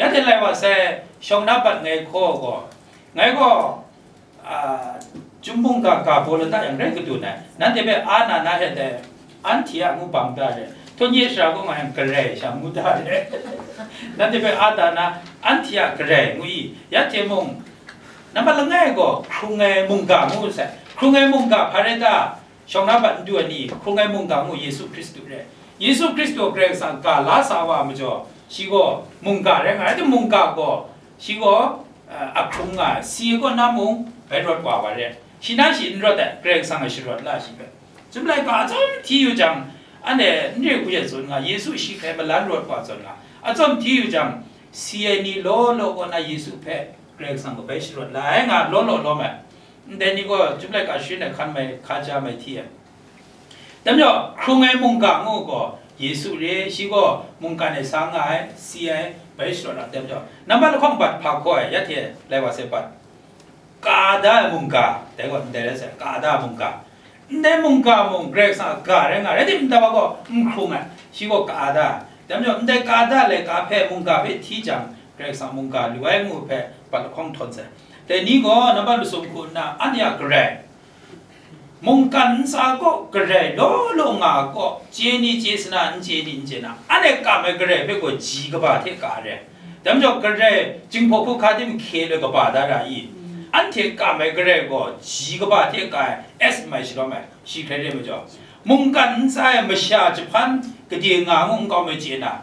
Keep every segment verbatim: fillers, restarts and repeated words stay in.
Ya hte lai wa sai, shawng na bat ngai hkaw gaw, ngai gaw, a, Chyum mungga ga baw lata yang rai kadun ai, nanhte hpe a na na hte dai, Anhtia ngu bang da re, htawn ye sara gaw nga yang Garai sha ngu da re, nanhte hpe a da na, Anhtia Garai ngu i, ya hte mung, nambat langai gaw hkrung ai mungga ngu sai, hkrung ai mungga hpa rai ta? Shawng na bat n du ai ni, hkrung ai mungga ngu Yesu Hkristu re. Yesu Hkristu Karai Kasang ga la sa wa majaw, shi gaw mungga rai nga ai, mungga gaw shi gaw, eh, a hkrung nga ai, si ai kaw na mung bai rawt wa wa re. Shi na shi n rawt ai, Karai Kasang a sharawt la shi hpe. Chyum laika atsawm hti yu jang, anhte n re hku e tsun nga, Yesu shi hpe malan rawt wa zawn nga, atsawm hti yu jang, si ai ni law law kaw na Yesu hpe Karai Kasang gaw bai sharawt la ai nga law law lawm ai. Ndai ni gaw chyum laika sharin ai hkan mai, hkaja mai hti ai. Dai majaw, hkrung ai mungga ngu gaw Yesu re, shi gaw mungkan e sa nga ai, si ai, bai sharawt ai. Dai majaw, nambat lahkawng bat hpa hkaw ai, ya hte lai wa sai bat. Ka da ai mungga, dai gaw ndai rai sai, ka da ai mungga. Ndai mungga mung Karai Kasang a ga rai nga, rai timung, ndai wa gaw n hkrung ai, shi gaw ka da ai. Dai majaw, ndai ka da ai laika hpe mungga hpe hti jang, Karai Kasang mungga lu ai ngu hpe bat lahkawng htawn sai. Dai ni gaw nambat masum hku nna, anhte a Karai, mungkan ntsa kaw Karai law law nga ai kaw, chye ni chye sa na, n chye ni n chye na, anhte kam ai Karai hpe gaw ji kaba hte ka ai re. Dai majaw, Karai Jinghpaw Hkruhkra hte mung hkye loi kaba da ra i? Anhte kam ai Karai gaw ji kaba hte ka ai, S mai shalawm ai, shi hkrai re majaw, mungkan ntsa e masha jahpan gade nga ngu nkau mai chye na,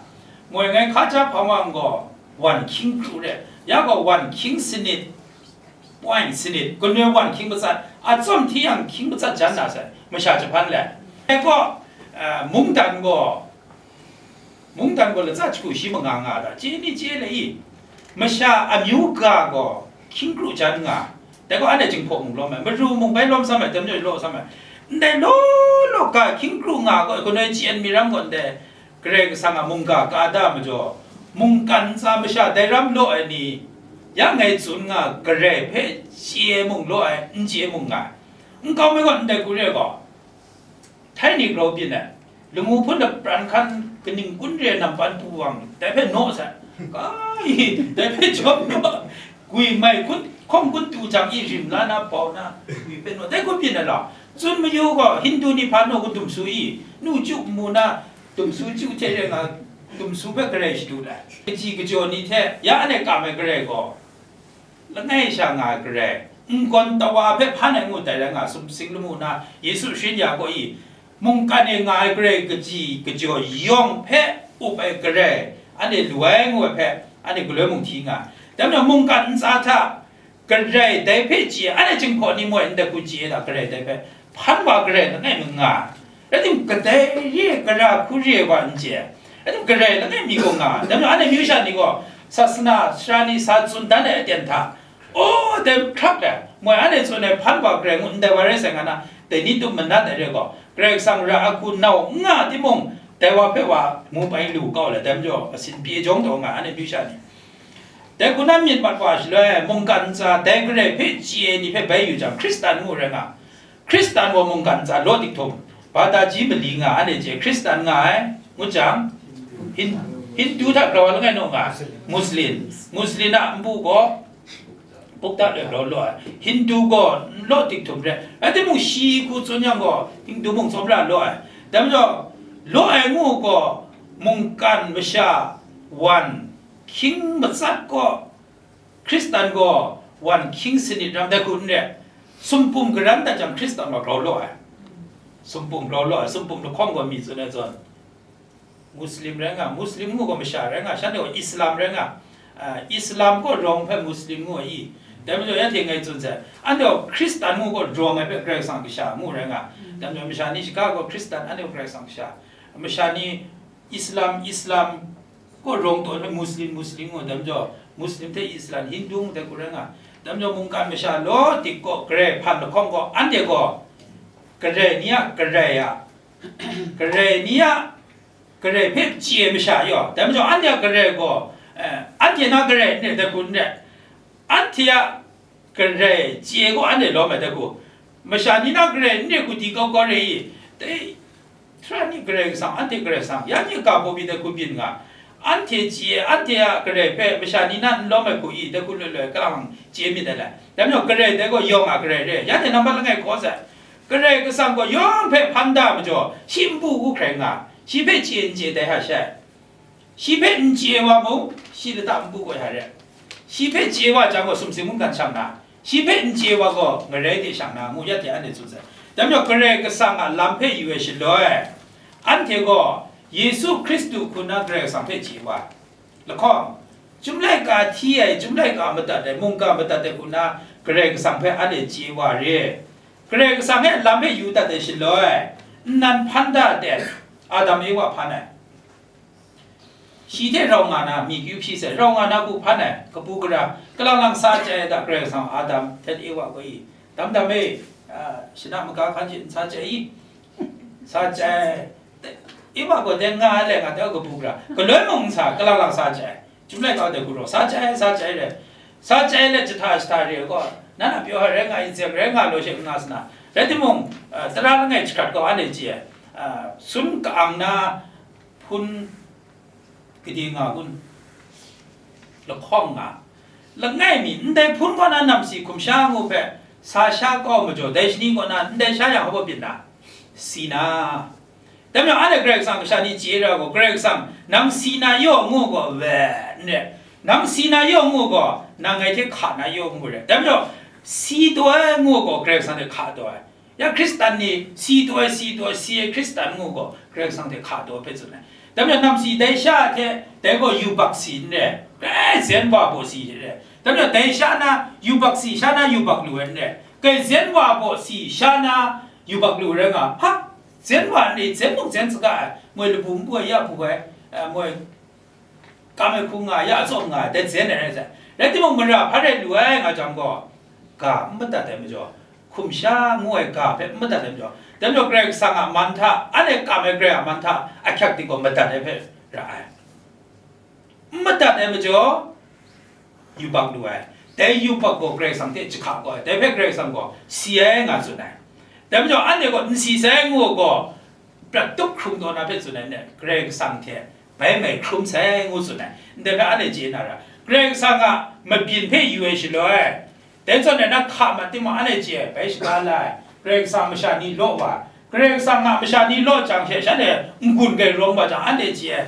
moi ngai hkaja hpa wa gaw wan hkying kru re, ya gaw wan hkying sanit, point sanit, gunwe wan hkying matsat, atsawm hti yang hkying matsat jan na sai, masha jahpan le. Dai gaw, eh, mungdan gaw, mungdan gaw latsa jahku shi manga nga da, chye ni chye le i, masha amyu ga gaw hkying kru jan nga, dai gaw anhte Jinghpaw mung lawm ai, Maru mung bai lawm sam ai, dai majaw law sam ai, ndai law law ga hkying kru nga gaw, gunwe chyen mi ram gaw ndai, Karai Kasang a mungga ka da majaw, mungkan ntsa masha dai ram law ai ni, ya ngai tsun nga, Karai hpe chye mung law ai, n chye mung nga ai. Nkau mi gaw ndai hku re gaw, Htaini grau byin ai, lamu hpun lapran hkan kaning kun re ai nampan pu wang, dai hpe naw sai, kai, dai hpe jawm naw, gwi mai kun, hkawng kun tu jang i rim la na, bau na, gwi hpe naw, dai hku byin ai lau. Tsun mayu gaw, Hindu ni hpa naw kun dum su i, nu chyu mu na, dum su chyu hte re nga, dum su hpe Karai shadu ai. Kaji kajaw ni hte ya anhte kam ai Karai gaw, langai sha nga ai Karai, n-gawn tawa hpe hpan ai ngut dai rai nga, sumsing lamu na Yesu sharin ya gaw i, mungkan e nga ai Karai kaji kajaw yawng hpe up ai Karai, anhte lu ai ngu ai hpe, anhte galoi mung hti nga ai. Dai majaw, mungkan ntsa hta, Karai dai hpe chye, anhte Jinghpaw ni moi ndai hku chye da, Karai dai hpe hpan wa Karai langai mi nga ai. Rai timung, kadai re ai, gara hku re ai wa n chye ai. Rai timung, Karai langai mi gaw nga ai. Dai majaw, anhte amyu sha ni gaw, sasana sara ni sa tsun dan ai aten hta, aw, dai hkrak ai, moi anhte tsun ai hpan wa Karai ngu ndai wa rai sai nga na, dai ni tum manat ai re gaw, Karai Kasang ra ai hku nau n nga timung, dai wa hpe wa mu bai lu kau ai, dai majaw, asin pye jawng taw nga ai, anhte amyu sha ni. Dai hku na myit mat wa shaloi, mungkan ntsa dai Karai hpe chye ai ni hpe bai yu jang, Hkristan ngu rai nga. Hkristan gaw mungkan ntsa law dik htum, Badaji mali nga, anhte chye, Hkristan nga ai, ngut jang, Hin-, Hindu hta grau ai langai naw nga ai, Muslim, Muslim a npu gaw, Buddha loi grau law ai, Hindu gaw law dik htum re, rai timung, shi hku tsun yang gaw, Hindu mung tsawmra law ai, dai majaw, law ai ngu gaw, mungkan masha wan hkying matsat gaw, Hkristan gaw wan hkying sanit ram dai hku n re, sumpum garan dat jang Hkristan gaw grau law ai, sumpum grau law ai, sumpum lahkawng gaw mi tsun ai zawn, Muslim rai nga, Muslim ngu gaw masha rai nga, shanhte gaw Islam rai nga, ah, Islam gaw rawng hpe Muslim ngu ai i, dai majaw ya hte ngai tsun sai, anhte gaw Hkristan ngu gaw rawng ai hpe Karai Kasang kasha ngu rai nga, dai majaw masha ni shaga gaw Hkristan, anhte gaw Karai Kasang kasha, masha ni Islam, Islam, gaw rawng tawn ai Muslim, Muslim gaw, dai majaw, Muslim hte Islam, Hindu ngu dai hku rai nga. Dai majaw, mungkan masha law dik gaw, Karai hpan lahkawng gaw, anhte gaw, Karai ni a, Karai a, Karai ni a, Karai hpe chye ai masha yaw, dai majaw, anhte a Karai gaw, eh, anhte na Karai n rai, dai hku n rai. Anhte a Karai chye gaw anhte lawm ai dai hku, masha ni na Karai n re hku di kau kau re i, dai, Sara ni Karai Kasang, anhte Karai Kasang, ya ni a ga baw pyi dai hku byin nga, Anhte chye, anhte a Karai hpe masha ni na n lawm ai hku i, dai hku loi loi kalang chye myit dai le. Dai majaw, Karai dai gaw yawng a Karai re, ya hte nambat langai hkaw sai. Karai Kasang gaw yawng hpe hpan da majaw, shi npu ngu hkrai nga, shi hpe chye n chye dai hta shai. Shi hpe n chye wa mung, shi lata npu gaw ya re. Shi hpe chye wa jang gaw, sumsing mungkan shang na, shi hpe n chye wa gaw, ngarai de shang na, ngu ya hte anhte tsun sai. Dai majaw, Karai Kasang a lam hpe yu ai shaloi, anhte gaw Yesu Hkristu hku na Karai Kasang hpe chye wa. Lahkawng, Chyum laika hti ai, Chyum laika madat ai, mungga madat ai hku na Karai Kasang hpe anhte chye wa re. Karai Kasang e lam hpe yu dat ai shaloi, nnan hpan da ten, Adam Ewa hpan ai. Shi hte rau nga na, myi kyu hpyi sai, rau nga na hku hpan ai, kabu gara, kalang lang sa chye ai da, Karai Kasang Adam hte Ewa gaw i, dam dam e, a, shana maga hkan shi n sa chye i, sa chye ai, Ewa gaw dai nga ai le nga dai kabu gara, galoi mung n sa, kalang lang sa chye ai, Chyum laika dai hku rau, sa chye ai, sa chye ai le, sa chye ai le jahta jahta re ai gaw, na na pyaw ai rai nga i, zem rai nga law she n nga sa na, rai timung, a, tara langai jahkrat gaw anhte chye ai, a, sun ka-ang na, hpun gade nga kun, lahkawng nga, langai mi, ndai hpun kaw na namsi hkum sha ngu hpe, sa sha kau majaw, dai shani kaw na ndai sha yang hpa byin na, si na. Dai majaw, anhte Karai Kasang kasha ni chye ra gaw, Karai Kasang, nang si na yaw ngu gaw, we, n re, nang si na yaw ngu gaw, nang ngai hte hka na yaw ngu re. Dai majaw, si taw ai ngu gaw, Karai Kasang hte hka taw ai. Ya Hkristan ni si taw ai, si taw ai, si ai Hkristan ngu gaw, Karai Kasang hte hka taw hpe tsun ai. Dai majaw namsi dai sha hte, dai gaw yubak si n re, grai zen wa baw si re. Dai majaw dai sha na, yubak si sha na yubak lu ai n re, grai zen wa baw si sha na yubak lu rai nga, hpa, zen wa n re, zen mung zen saga ai, moi labu npu ai, ya hpu ai, eh, moi kam ai hku nga, ya atsawm nga, dai zen ai rai sai. Rai timung, mara hpa rai lu ai nga jang gaw, ga n madat ai majaw, hkum sha ngu ai ga hpe n madat ai majaw, dai majaw Karai Kasang a man hta, anhte kam ai Karai a man hta, ahkyak ting gaw madat ai hpe ra ai. N madat ai majaw, yubak lu ai. Dai yubak gaw Karai Kasang hte jahka gaw ai. Dai hpe Karai Kasang gaw si ai nga tsun ai. Dai majaw, anhte gaw n si sai ngu gaw, prat tup hkrum taw na hpe tsun ai, Karai Kasang hte bai mai hkrum sai ngu tsun ai, ndai hpe anhte chye na ra. Karai Kasang a mabyin hpe yu ai shaloi, dai zawn e na hka mat timung, anhte chye ai, bai shaga la ai, Karai Kasang masha ni law wa ai, Karai Kasang a masha ni law jang she, shanhte n-gun grai rawng wa jang, anhte chye ai,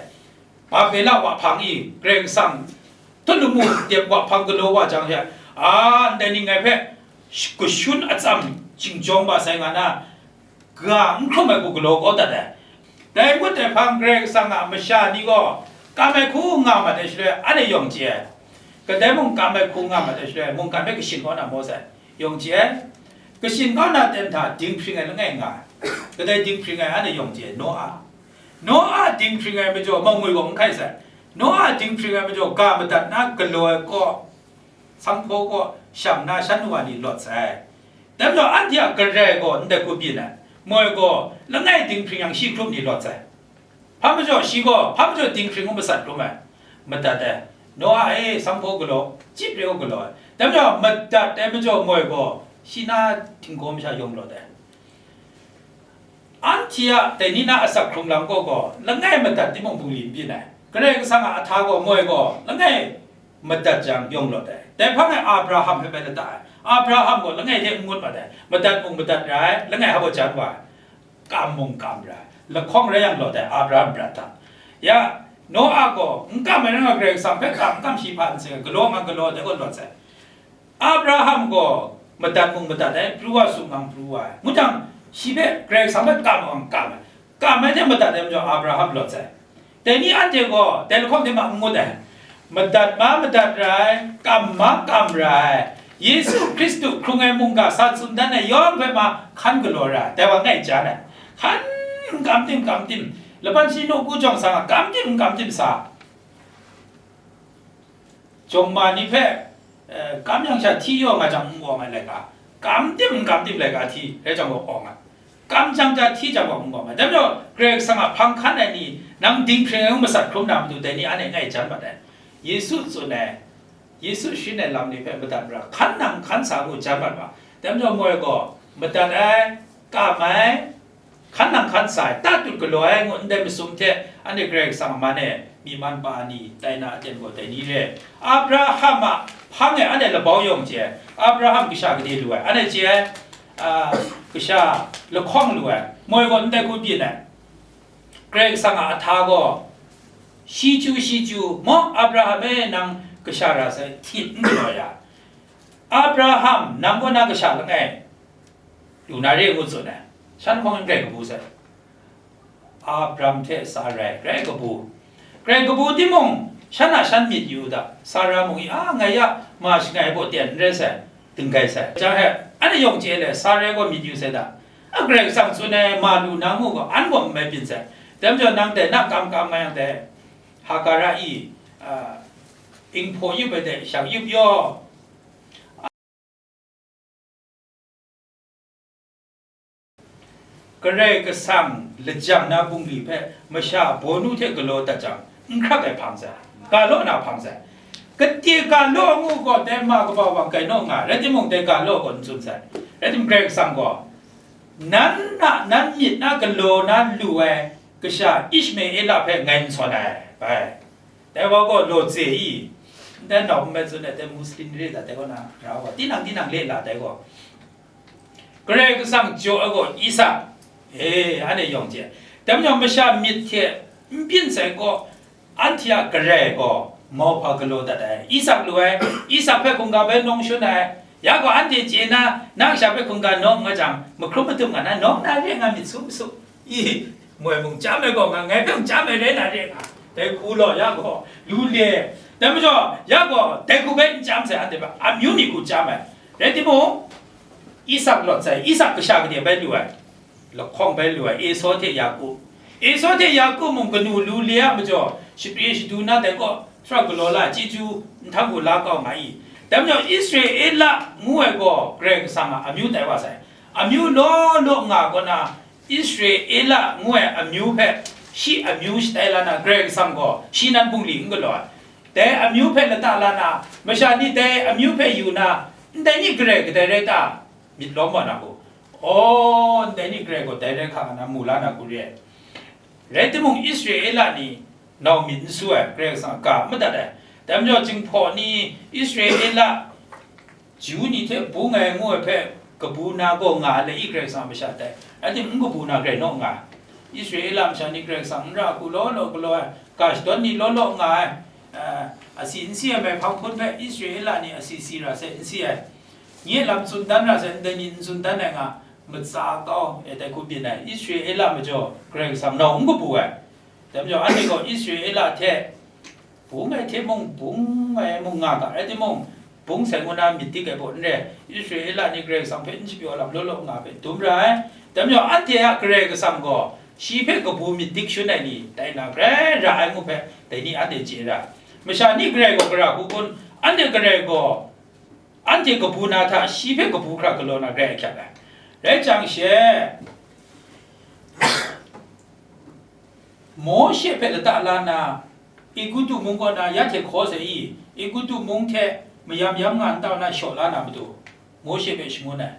Babela wa hpang i, Karai Kasang hta lamu dep wa hpang galaw wa jang she, a, ndai ni ngai hpe sh-, kashun atsam jingjawng wa sai nga na, ga n hkrum ai hku galaw kau dat ai. Dai ngut ai hpang Karai Kasang a masha ni gaw kam ai hku nga mat ai shaloi, anhte yawng chye ai. Kadai mung kam ai hku nga mat ai shaloi, mungkan hpe kashin kau na maw sai, yawng chye ai. Kashin kau na ten hta dinghpring ai langai nga ai. Kadai dinghpring ai, anhte yawng chye ai, Noa. Noa dinghpring ai majaw, mawngwi gaw n hkai sai. Noa dinghpring ai majaw, ga madat na galaw ai kaw, sanghpaw kaw, shang na shan wa ni lawt sai. Dai majaw, anhte a Karai gaw ndai hku byin ai, moi gaw, langai dinghpring yang shi hkrum ni lawt sai. Hpa majaw shi gaw, hpa majaw dinghpring ngu matsat hkrum ai, madat ai. Noa e, sanghpaw galaw, chyip re u galaw ai. Dai majaw, madat ai majaw moi gaw, shi na htinggaw masha yawng lawt ai. Anhte a dai ni na asak hkrung lam kaw gaw, langai madat timung bungli n byin ai. Karai Kasang a ahta gaw, moi gaw, langai madat jang yawng lawt ai. Dai hpang e Abraham hpe bai lata ai. Abraham gaw langai hte n ngut mat ai. Madat mung madat ra ai, langai hpa baw jan wa ai. Kam mung kam ra ai. Lahkawng rai yang lawt ai, Abraham brat hta. Ya, Noa gaw n kam ai rai nga, Karai Kasang hpe kam n kam shi hpa n seng ai, galaw nga galaw ai, dai gaw lawt sai. Abraham gaw madat mung madat ai, pru wa sumnang pru wa ai. Ngu jang, shi hpe Karai Kasang hpe kam ai, kam ai. Kam ai hte madat ai majaw Abraham lawt sai. Dai ni anhte gaw dai lahkawng hte ma n ngut ai. Madat ma madat ra ai, kam ma kam ra ai. Yesu Hkristu hkrung ai mungga sa tsun dan ai yawng hpe ma hkan galaw ra ai, dai wa ngai jan ai. Hkan n kam tim kam tim, laban shi nawku jawng sang a kam tim n kam tim sa. Jawng ma ni hpe, eh, kam yang sha hti yaw nga jang n awng ai laika, kam tim n kam tim laika hti rai jang gaw awng ai. Kam jang ja hti jang gaw n awng ai. Dai majaw, Karai Kasang a hpang hkan ai ni, nang dinghpring ai ngu matsat hkrum na matu, dai ni anhte ngai jan mat ai. Yesu tsun ai, Yesu sharin ai lam ni hpe madat mara, hkan nang hkan sa ngu jan mat wa. Dai majaw, moi gaw madat ai, kam ai, hkan nang hkan sa ai, tatut galaw ai ngu ndai masum hte anhte Karai Kasang a man e Myi man pa ni tai na aten gaw dai ni re. Abraham a hpang e anhte labau yawng chye ai, Abraham kasha gade lu ai, anhte chye ai, a, kasha lahkawng lu ai, moi gaw ndai hku byin ai. Karai Kasang a ahta gaw, shi chyu, shi chyu, maw, Abraham e, nang kasha ra sai, htit n galaw ya. Abraham, nang gaw na kasha langai lu na re ngu tsun ai. Shan hkawng n grai kabu sai. Abram hte Sarai grai kabu. Grai kabu timung, shan a shan myit yu u da, Sara mung i, a, ngai ya ma shangai baw ten n rai sai, dinggai sai. Jang he, anhte yawng chye le, Sarai gaw myit yu sai da. A, Karai Kasang tsun ai ma lu na ngu gaw, an gaw n mai byin sai. Dai majaw, nang dai na kam kam nga yang dai, Hagara i, a, inghpaw yup ai dai, shak yup yaw. Karai Kasang lajang na bungli hpe masha bawnu hte galaw dat jang, n hkrak ai hpang sai, ga law na hpang sai. Kade ga law ngu gaw, dai ma kaba wang kai naw nga, rai timung, dai ga law gaw n tsun sai. Rai timung, Karai Kasang gaw, nan na, nan myit na galaw na lu ai kasha Ishmaela hpe ngai n sawn ai, bai. Dai wa gaw law tse i, ndai nau n mai tsun ai, dai Muslim re da, dai gaw na, ra wa, tinang tinang le la, dai gaw. Karai Kasang jaw ai gaw Isak, e, anhte yawng chye. Dai majaw masha myit hte n byin sai gaw, anhte a Karai gaw mauhpa galaw dat ai. Isak lu ai, Isak hpe hkungga bai nawng shun ai. Ya gaw anhte chye na, na kasha hpe hkungga nawng nga jang, mahkrum matum nga na, nawng na re nga myit su masu. I, moi mung chyam ai gaw nga, ngai hpe mung chyam ai rai na re nga, dai hku law, ya gaw, lu le. Dai majaw, ya gaw, dai hku bai n chyam sai, anhte hpe amyu ni hku chyam ai. Rai timung, Isak lawt sai, Isak kasha gade bai lu ai, lahkawng bai lu ai, Esau hte Yaku. Esau hte Yaku mung kanu lu le a majaw, shapri shadu na dai gaw, hkra galaw la, chyeju nhtang hku la kau nga i. Dai majaw, Israela ngu ai gaw, Karai Kasang a amyu tai wa sai. Amyu law law nga kaw na, Israela ngu ai amyu hpe shi amyu shatai la na, Karai Kasang gaw shi nan bungli n galaw ai. Dai amyu hpe lata la na, masha ni dai amyu hpe yu na, ndai ni Karai kadai rai ta? Myit lawm wa na hku. Aw, ndai ni Karai gaw dai rai hka nga na mu la na hku re ai. Rai timung, Israela ni nau myit n su ai, Karai Kasang a ga n madat ai. Dai majaw, Jinghpaw ni Israela Ju ni hte bung ai ngu ai hpe kabu na gaw nga ai le i, Karai Kasang a masha tai. Rai timung, n kabu na grai naw nga ai. Israela masha ni Karai Kasang n ra hku law law galaw ai, ga shadawn ni law law nga ai, a, asi n si ai mai hpang hpun hpe Israela ni asi si ra sai, n si ai. Nye lam tsun dan ra sai, ndai ni n tsun dan ai nga, matsa kau e, dai hku byin ai. Israela majaw Karai Kasang nau n kabu ai. Dai majaw, anhte gaw Israela hte bung ai hte mung, bung ai mung nga ga, rai timung, bung sai ngu na myit dik ai baw n re, Israela ni Karai Kasang hpe n shapyaw lam law law nga hpe dum ra ai. Dai majaw, anhte a Karai Kasang gaw shi hpe kabu myit dik shun ai ni tai na, grai ra ai ngu hpe, dai ni anhte chye ra. Masha ni Karai gaw gara hku kun, anhte Karai gaw, anhte kabu na hta shi hpe kabu hkra galaw na grai ahkyak ai. Rai jang she, Mawshe hpe lata la na, Egutu mung kaw na ya hte hkaw sai i, Egutu mung hte mayam yam nga n tau na shaw la na matu, Mawshe hpe shangun ai.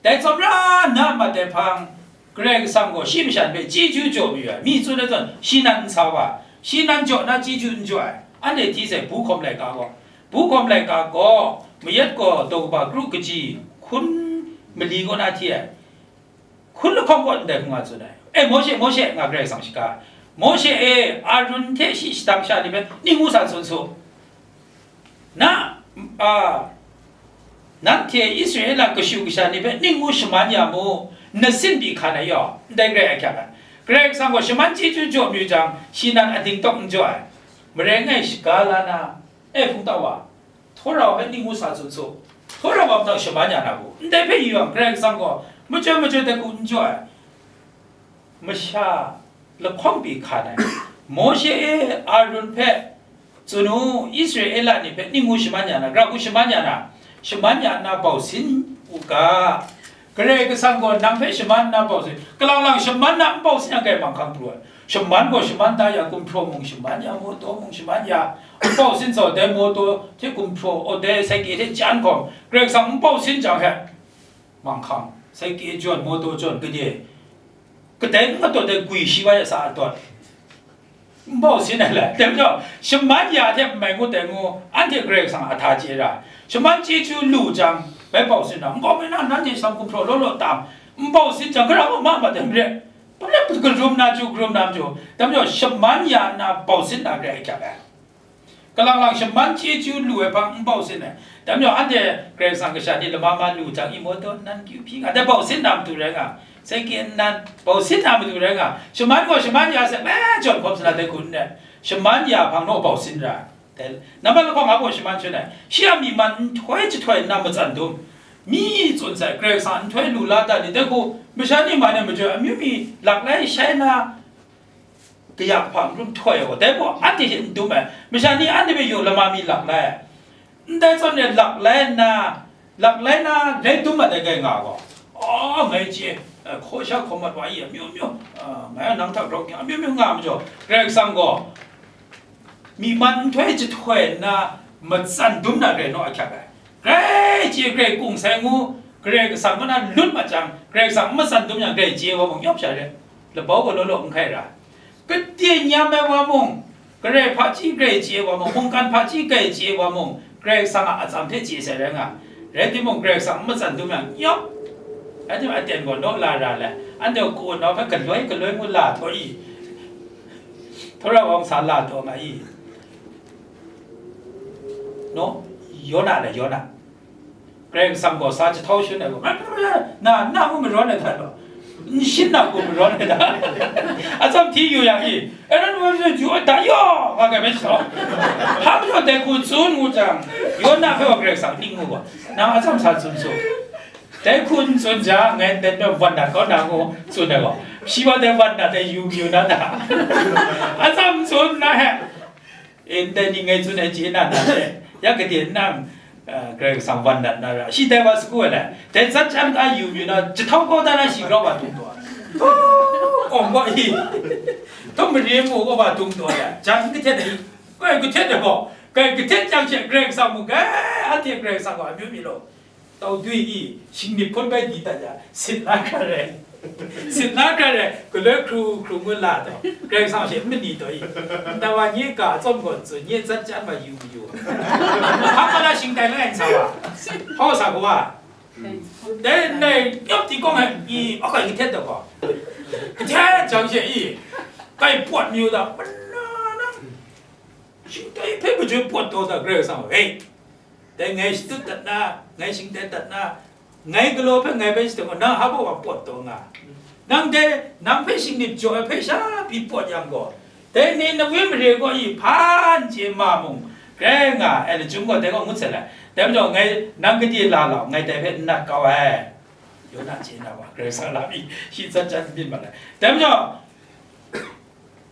Dai tsawmra na mat ai hpang, Karai Kasang gaw shi masha ni hpe chyeju jaw mayu ai. Mi tsun ai zawn, shi nan n sa wa, shi nan jaw na chyeju n jaw ai. Anhte hti sai, Bu Hkawm Laika gaw, Bu Hkawm Laika gaw, mayat gaw daw kaba kru kaji hkun mali kaw na hti ai. Hkun lahkawng kaw ndai hku nga tsun ai. E, Mawshe, Mawshe, nga Karai Kasang shaga ai. Mawshe e, Arun hte shi shadang sha ni hpe ning ngu sa tsun su. Na, a, nanhte Israela kashu kasha ni hpe ning ngu shaman ya mu, nna sin pyi hkan ai yaw, ndai grai ahkyak ai. Karai Kasang gaw shaman chyeju jaw mayu jang, shi nan ading tawk n jaw ai. Marai ngai shaga la na, e, hpung tau wa, Htawra wa hpe ning ngu sa tsun su. Htawra wa mahtang shaman ya na bu? Ndai hpe yu yang, Karai Kasang gaw machyoi machyoi dai hku n jaw ai. Masha lahkawng pyi hkan ai. Mawshe e, Arun hpe tsun u, Israela ni hpe ning ngu shaman ya na, gara hku shaman ya na, shaman ya nna bau sin u ga. Karai Kasang gaw nang hpe shaman nna bau sin, kalang lang shaman na n bau sin yang, kai manghkang pru ai. Shaman gaw shaman da ya, gumhpraw mung shaman ya, mawtaw mung shaman ya, n bau sin zaw, dai mawtaw hte gumhpraw, o, dai saike hte jan hkawm, Karai Kasang n bau sin jang he, manghkang, saike jawn, mawtaw jawn, gade, kadai n matawt ai gwi shi wa ya sa a tawt. N bau sin ai le, dai majaw, shaman ya hte n mai ngut ai ngu, anhte Karai Kasang a hta chye ra ai. Shaman chyeju lu jang, bai bau sin ra, nkau mi na nanhte shang gumhpraw law law tam, n bau sin jang, gara mung ma ma dai mare, palep karum na chyu, karum na machyu, dai majaw, shaman ya nna bau sin na re ai hkyak ai. Kalang lang shaman chyeju lu ai hpang n bau sin ai. Dai majaw, anhte Karai Kasang kasha ni lama ma lu jang, imo taw nnan kyu hpyi nga, dai bau sin na matu rai nga, second nan bau sin na matu rai nga, shaman gaw shaman ya sai, eh, jawn hkawm sa na dai hku n rai, shaman ya hpang naw bau sin ra ai. Dai, nambat lahkawng nga gaw shaman shin ai, shi a myi man nhtoi jahtoi nna matsan dum, mi tsun sai, Karai Kasang nhtoi lu la dat ni, dai hku masha ni man e majaw, amyu mi lak lai shai na, kayak hpa n rum htoi ai gaw, dai gaw anhte hte n dum ai, masha ni anhte hpe yaw lama mi lak lai ai. Ndai zawn e lak lai nna, lak lai na, dai dum mat ai gai nga gaw, a, ngai chye, eh, hkaw sha hkaw mat wa i, amyu myu, a, ngai a nang hta grau hkyen, amyu myu nga majaw, Karai Kasang gaw myi man nhtoi jahtoi nna matsan dum na re naw ahkyak ai. Grai chye, grai kung sai ngu, Karai Kasang kaw na lut mat jang, Karai Kasang n matsan dum yang, grai chye wa mung, yawp sha re, labau gaw law law n hkai ra. Kade nyam ai wa mung, Karai hpaji grai chye wa mung, mungkan hpaji grai chye wa mung, Karai Kasang a atsam hte chye sai rai nga. Rai timung, Karai Kasang n matsan dum yang, yawp. Rai timung, aten gaw naw la ra le, anhte gaw kaw nau hpe galoi galoi ngu la htaw i, htaw ra wang sa la taw nga i. No? Yona le, Yona. Karai Kasang gaw sa jahtau shun ai gaw, na, na ngu marawn ai hta law, n shin na hku marawn ai hta. Atsam hti yu yang i, Aaron wa ju ju da yaw, nga ga me shaw. Hpa majaw dai hku tsun ngu jang, Yona hpe wa Karai Kasang ning ngu gaw, nang atsam sa tsun su. Dai hku n tsun jang, ngai ndai hpe wan dat kau na ngu tsun ai gaw, shi wa dai wan dat dai yu yu na ta. Atsam tsun na he. E, ndai ni ngai tsun ai chye na na she, ya gade nang, eh, Karai Kasang wan dat na ra, shi dai wa sagu ai le, dai zat chyam ka yu yu na, jahtau kau da na shi grau wa tung taw ai. Kawng gaw i, htawm mare mu gaw wa tung taw ai, jan kahtet ai, kai kahtet ai gaw, kai kahtet jang she Karai Kasang mung, eh, anhte Karai Kasang gaw amyu mi law. Tau dui i, shingnip hkawn bai di dat ya, sit la hkra rai. Sit la hkra rai, galoi hkru hkru ngu la taw, Karai Kasang she n mani taw i, nta wa nye ga atsawm gaw n tsun, nye zat chyam ma yu mayu. Hpa ma la shingtai langai n sa wa, hpa sa kawa. Dai ndai nyawp di kawng ai, i, a kai kahtet taw gaw, kahtet jang she i, kai pawt mayu da, mana nang, shingtai hpe majoi pawt taw da, Karai Kasang, hei. Dai ngai shadut dat na, ngai shingtai dat na, ngai galaw hpe ngai bai shadut gaw, nang hpa baw wa pawt taw nga. Nang dai, nang hpe shingnip jaw ai hpe sha pyi pawt yang gaw, dai ni na wi mare gaw i hpa n chye ma mung, grai nga ai lachyum gaw dai gaw ngut sai lai. Dai majaw ngai, nang gade la lau, ngai dai hpe n nat kau ai. Yona chye na wa, Karai Kasang lam i, shi zat chyam myit ma lai. Dai majaw,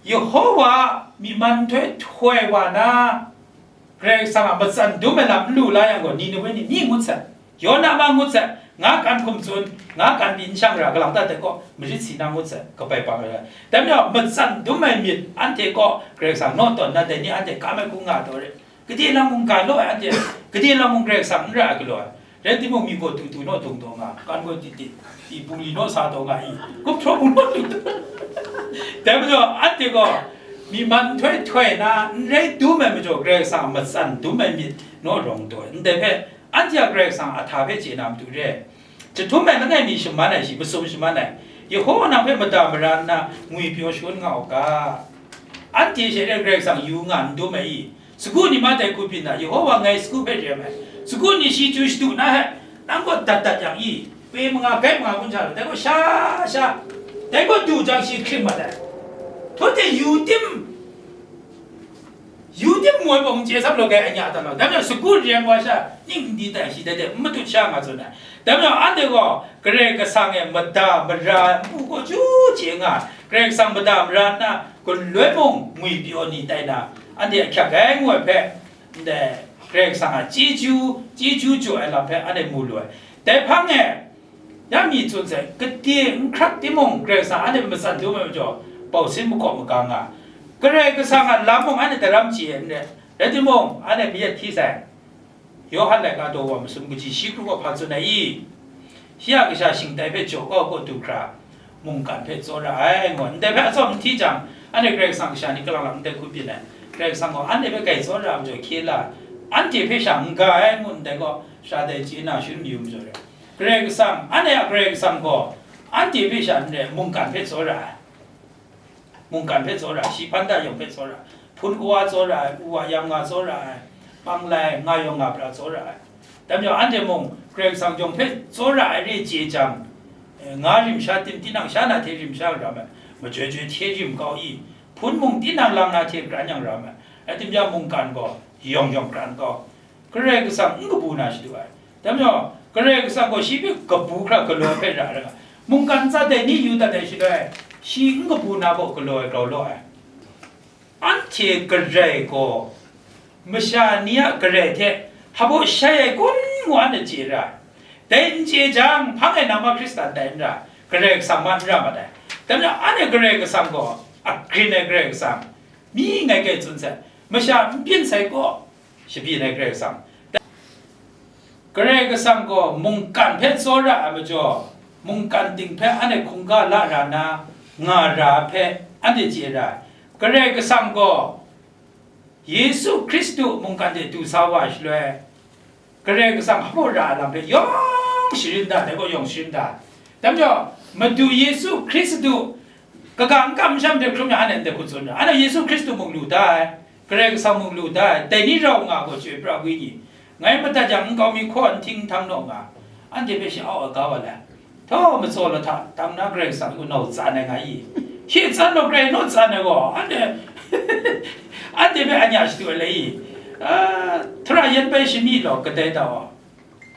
Yehowa myi man nhtoi htoi wa na, Karai Kasang a matsan dum ai lam n lu la yang gaw, Ninewe ni myi ngut sai, Yona ma ngut sai, nga kan hkum tsun, nga kan pyi n shang ra, kalang ta hte kaw marit si na ngut sai, kabai pang ai rai. Dai majaw, matsan dum ai myit anhte kaw Karai Kasang naw tawn na, dai ni anhte kam ai hku nga taw re. Gade lam mung ga law ai anhte, gade lam mung Karai Kasang n ra ai galaw ai. Rai timung, mi gaw du du naw dung taw nga, kan gaw tit tit, i bungli naw sa taw nga i, gumhpraw mung naw dung taw. Dai majaw, anhte gaw myi man nhtoi htoi na, n rai dum ai majaw, Karai Kasang a matsan dum ai myit naw rawng taw ai. Ndai hpe, anhte a Karai Kasang a hta hpe chye na matu re. Jahtum ai langai mi shaman ai shi, masum shaman ai, Yehowa nang hpe mada mara nna ngwi pyaw shangun nga u ga, anhte she re Karai Kasang yu nga n dum ai i? Sagu ni ma dai hku byin na, Yehowa ngai sagu hpe rem ai. Sagu ni shi chyu shadu na he, nang gaw dat dat yang i, pe manga gai manga kun sha, dai gaw sha sha, dai gaw du jang shi hkring mat ai. Htaw hte yu tim, yu tim moi bawng chye sap law gai anya ta law, dai majaw sagu rem wa sha, ning n di tai shi dai de, n matut sha nga tsun ai. Dai majaw anhte gaw Karai Kasang e mada mara ai npu kaw chyu chye nga, Karai Kasang mada mara nna, galoi mung ngwi pyaw ni tai na, anhte ahkyak ai ngu ai hpe, ndai Karai Kasang a chyeju, chyeju jaw ai lam hpe anhte mu lu ai. Dai hpang e, ya mi tsun sai, gade n hkrat timung, Karai Kasang anhte matsan dum ai majaw, bau sin makawp maga nga, Karai Kasang a lam mung anhte daram chye ai n rai, rai timung, anhte mayat hti sai. Yawhan laika daw wa masum kaji shi kru gaw hpa tsun ai i? Shi a kasha shingtai hpe jaw kau kaw du hkra, mungkan hpe tsawra ai, ngu ndai hpe atsawm n hti jang, Anhte Karai Kasang kasha ni kalang lang ndai hku byin ai. Karai Kasang gaw anhte hpe grai tsawra ai majaw hkye la, anhte hpe sha n ga ai ngu ndai gaw, sha dai chye na shangun mayu majaw re. Karai Kasang, anhte a Karai Kasang gaw, anhte hpe sha n rai, mungkan hpe tsawra ai. Mungkan hpe tsawra ai, shi hpan da yawng hpe tsawra ai, hpun kawa tsawra ai, u wa yam nga tsawra ai, panglai, nga yawng nga pra tsawra ai. Dai majaw, anhte mung Karai Kasang yawng hpe tsawra ai re chye jang, eh, nga rim sha tim, tinang sha na hte rim sha ram ai, majoi joi hte rim kau i, hpun mung tinang lang na hte kran yang ram ai, rai timung, mungkan gaw yawng yawng kran kau. Karai Kasang n kabu na shadu ai. Dai majaw, Karai Kasang gaw shi hpe kabu hkra galaw ai hpe ra ai rai nga, mungkan ntsa dai ni yu dat ai shaloi, shi n kabu na gaw galaw ai grau law ai. Anhte garai gaw, masha ni a garai hte hpaw shai ai kun ngu anhte chye ra ai. Dai n chye jang, hpang e nang ma Hkristan tai n ra, Karai Kasang ma n ra mat ai. Dai majaw, anhte Karai Kasang gaw, a grin ai Karai Kasang, mi ngai kai tsun sai, masha n byin sai gaw, shabyin ai Karai Kasang. Karai Kasang gaw mungkan hpe tsawra ai majaw, mungkan ting hpe anhte hkungga la ra na, nga ra ai hpe anhte chye ra ai. Karai Kasang gaw Yesu Hkristu mungkan de du sa wa ai shaloi, Karai Kasang hpaw ra ai lam hpe yawng sharin da, dai gaw yawng sharin da. Dai majaw, Madu Yesu Hkristu kaga n kam sha ndai hkrum yang, anhte ndai hku tsun ra, anhte Yesu Hkristu mung lu da ai, Karai Kasang mung lu da ai, dai ni rau nga gaw, chyoi pra ai Wenyi, ngai madat yang nkau mi hkaw, nhting htang naw nga, anhte hpe sha-au ai ga wa lai. Htaw matsaw lahta, tang na Karai Kasang gaw nau tsan ai nga i? Shi tsan naw, Karai naw tsan ai gaw, anhte, anhte hpe anya shadu ai lai i? Ah, Htaw ra yan bai shami law, kadai ta wa?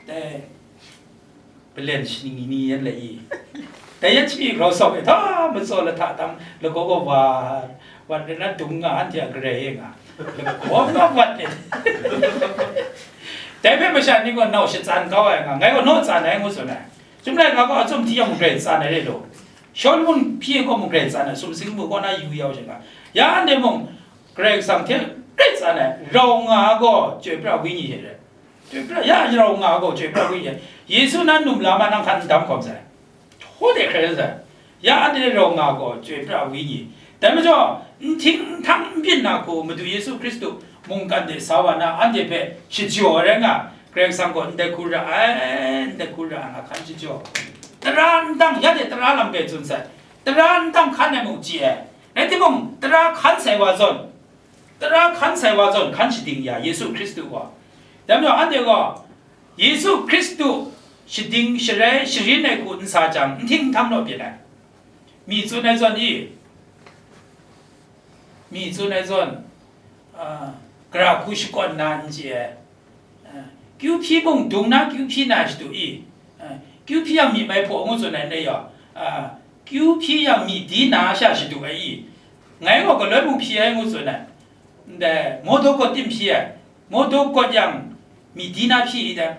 Dai, Palen shani ni yan lai i? Dai yan shami grau sawk e, hta matsaw lahta tang lagaw gaw wa, wat rai na dung nga, anhte a garai e nga, lagaw gaw wat e. Dai hpe masha ni gaw nau shatsan kau ai nga, ngai gaw naw tsan ai ngu tsun ai. Chyum lai nga gaw, achyum hti yang mung grai tsan ai re law, Shawlumon hpyi gaw mung grai tsan ai, sumsing npu kaw na yu yau sha nga, ya anhte mung Karai Kasang hte grai tsan ai, rau nga ai gaw chyoi pra ai Wenyi hte rai. Chyoi pra, ya rau nga ai gaw chyoi pra ai Wenyi. Yesu nan num la ma, nang hkan n dam hkawm sai. Htaw de hkrai sai. Ya anhte rau nga ai gaw chyoi pra ai Wenyi. Dai majaw, nhting ntang n byin na hku Madu Yesu Hkristu mungkan de sa wa na, anhte hpe shajaw ai rai nga, Karai Kasang gaw ndai hku ra ai, ndai hku ra ai nga hkan shajaw. Tara n dang, ya de tara lam bai tsun sai. Tara n dang hkan ai mung chye ai. Rai timung, tara hkan sai wa zawn, Tara hkan sai wa zawn hkan shading ya, Yesu Hkristu gaw. Dai majaw, anhte gaw Yesu Hkristu shading sharai sharin ai hku n sa jang, nhting nhtam naw byin ai. Mi tsun ai zawn i? Mi tsun ai zawn, a, gara hku shakawn na n chye ai. A, kyu hpyi mung dung na kyu hpyi na shadu i? A, kyu hpyi yang myi mai hpaw ngu tsun ai ndai yaw, a, kyu hpyi yang myi di na sha shadu ai i? Ngai gaw galoi mung hpyi ai ngu tsun ai. Ndai, mawdaw gawt tim hpyi ai? Mawdaw gawt yang myi di na hpyi i dai?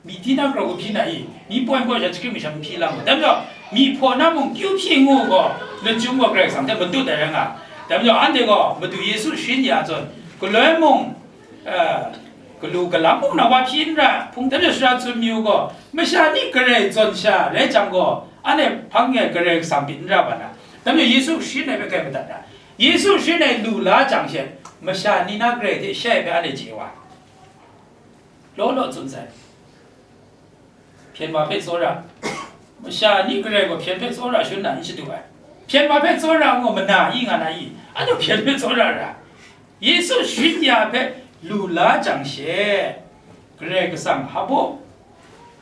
Myi di na grau hpyi na i? Myi pawn gaw sha, chyahkring masham hpyi lang gaw. Dai majaw, myi hpaw na mung kyu hpyi ngu gaw, lachyum gaw Karai Kasang hte matut ai rai nga. Dai majaw, anhte gaw Madu Yesu sharin ya ai zawn, galoi mung, eh, galu galam mung na wa hpyi n ra, hpung dai majaw sara tsun mi u gaw, masha ni garai zawn sha rai jang gaw, anhte hpang e Karai Kasang myit n ra wa na. Dai majaw, Yesu sharin ai hpe grai madat na. Yesu sharin ai lu la jang she, masha ni na garai hte shai hpe anhte chye wa. Law law tsun sai. Hpyen wa hpe tsawra. Masha ni garai gaw hpyen hpe tsawra shangun na n shadu ai. Hpyen wa hpe tsawra ngu mana i nga na i? Anhte hpyen hpe tsawra ra. Yesu sharin ya hpe lu la jang she, Karai Kasang hpaw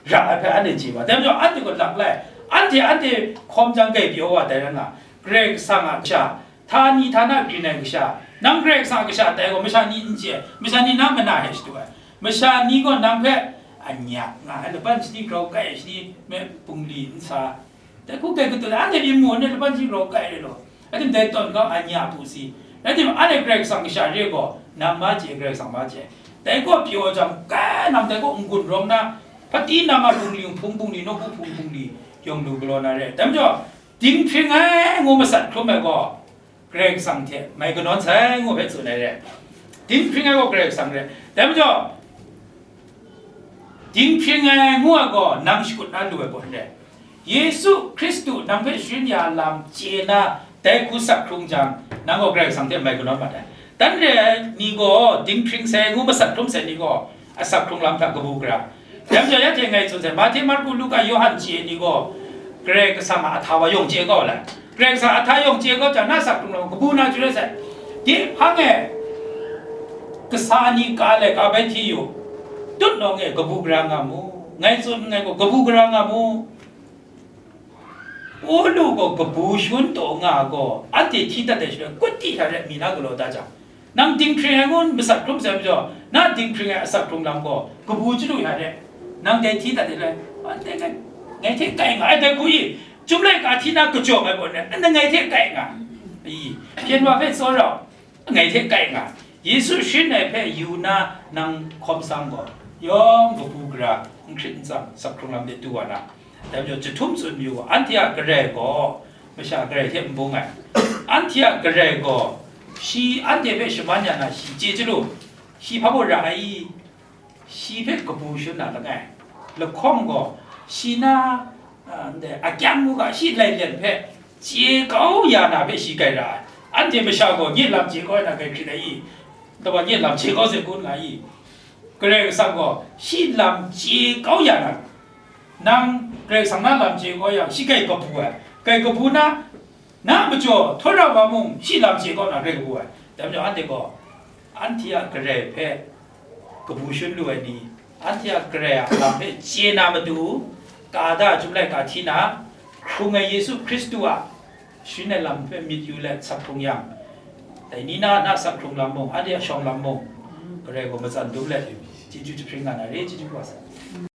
ra ai hpe anhte chye wa. Dai majaw, anhte gaw lak lai, anhte, anhte hkawm jang grai pyaw wa dai rai nga, Karai Kasang a kasha, htani htana grin ai kasha, nang Karai Kasang a kasha tai gaw, masha ni n chye, masha ni na mana hte shadu ai. Masha ni gaw nang hpe anya nga ai, laban shani grau kai ai shani me bungli n sa, dai hku kai katu le, anhte pyi mu ai, laban shani grau kai ai re law. Rai timung, dai tawn kau, anya bu si. Rai timung, anhte Karai Kasang kasha re gaw, nang ma chye, Karai Kasang ma chye. Dai gaw pyaw jang, kai nang dai gaw n-gun rawng na, hpati nang a bungli, hpung bungli, nawku hpung bungli, yawng lu galaw na re. Dai majaw, dinghpring ai ngu masat hkrum ai gaw, Karai Kasang hte mai kanawn sai ngu hpe tsun ai re. Dinghpring ai gaw Karai Kasang re. Dai majaw, dinghpring ai ngu ai gaw nang shakut na lu ai gaw n rai. Yesu Hkristu nang hpe sharin ya lam chye na, Dai hku sak hkrung jang, nang gaw Karai Kasang hte mai kanawn mat ai. Dan re ai ni gaw dinghpring sai ngu masat hkrum sai ni gaw asak hkrung lam hta kabu gara. Dai majaw, ya hte ngai tsun sai, Mahte, Marku, Luka, Yawhan chye ai ni gaw Karai Kasang a ahta wa yawng chye kau ai. Karai Kasang a ahta yawng chye kau jang, na sak hkrung lam kabu na chyoi rai sai. Di hpang e kasa ni ka ai, ka bai hti yu, tutnawng e kabu gara nga mu. Ngai tsun nngai gaw, kabu gara nga mu. Pawlu gaw kabu shangun taw nga gaw, anhte hti dat ai shaloi, kut di hta re mi na galaw da jang, nang dinghpring ai ngu masat hkrum sai majaw, na dinghpring ai asak hkrung lam gaw kabu chyalu hta re, nang dai hti dat ai lai, anhte ngai, ngai hte kai nga ai dai hku i, Chyum laika hti na kajawng ai pawt re, nang ngai hte kai nga ai, hpyen wa hpe tsawra u. Ngai hte kai nga, Yesu sharin ai hpe yu na nang hkawm sang gaw, yawng kabu gara, n hkrit n tsam, sak hkrung lam de du wa na. Dai majaw, jahtum tsun mayu gaw, anhte a Karai gaw masha Karai hte n bung ai. Anhte a Karai gaw, shi anhte hpe shaman ya na, shi chye chyalu, shi hpa baw ra ai i? Shi hpe kabu shangun na langai, lahkawng gaw shi na, a, ndai akyang mu ga, shi lailyen hpe chye kau ya na hpe shi kai ra ai. Anhte masha gaw nye lam chye kau ya na grai hkrit ai i? Tawa nye lam chye kau sai kun nga i? Karai Kasang gaw shi lam chye kau ya na, nang Karai Kasang na lam chye kau yang, shi grai kabu ai. Grai kabu na, na majaw, htawra wa mung, shi lam chye kau na grai kabu ai. Dai majaw, anhte gaw, anhte a Karai hpe kabu shangun lu ai ni, anhte a Karai a lam hpe chye na matu, ka da, Chyum laika hti na, hkrung ai Yesu Hkristu a sharin ai lam hpe myit yu let sak hkrung yang, dai ni na na sak hkrung lam mung, anhte a shawng lam mung, Karai gaw matsan dum let, chyeju jahpring nga na re, chyeju kaba sai.